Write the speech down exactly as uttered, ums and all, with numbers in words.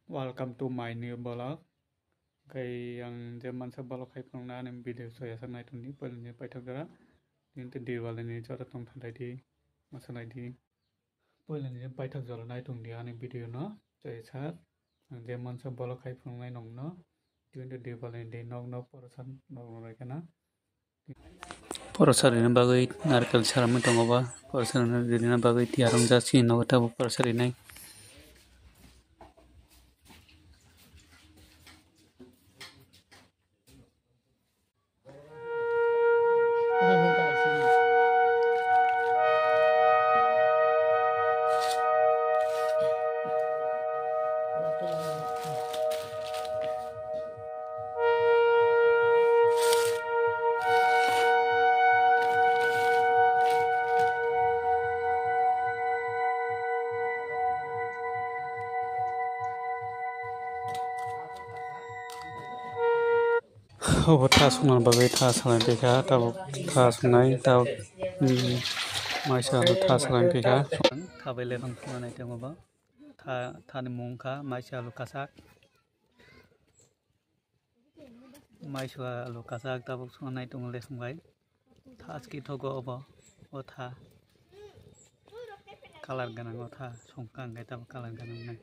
Welcome to my new vlog. Hwnkhe ang je mansa vlog khai phunukna ani video soya sak nai tongdi, poilani paithak jora. Tini tei Diwali ni jora tong thalai di, masalai di. Poilani je paithak jora nai tongdi ani video no soya sak. Ang je mansa vlog khai phunuknai nongno. Tini tei Diwali ni di nok nok porosan nok nok rai khana. Porosa rina bagwi narikal saramwi tongo ba, porosa rina bagwi tiyar wngjak chini nogo tabuk porosa rinai. Obo tha songna bagwi tha salai tongkha, tabuk tha songnai, tabuk, mm, maisa ano tha salai tongkha. Tha bai le bang songna nai tongo bo. Tha, thani mung kha maisa alu kasak. Maisua alu kasak tabuk songna nai tongo lesong bai. Tha aski thogo obo, o tha. Kalar gwnang o tha, songkha hwnkhe tabuk kalar gwnang nai.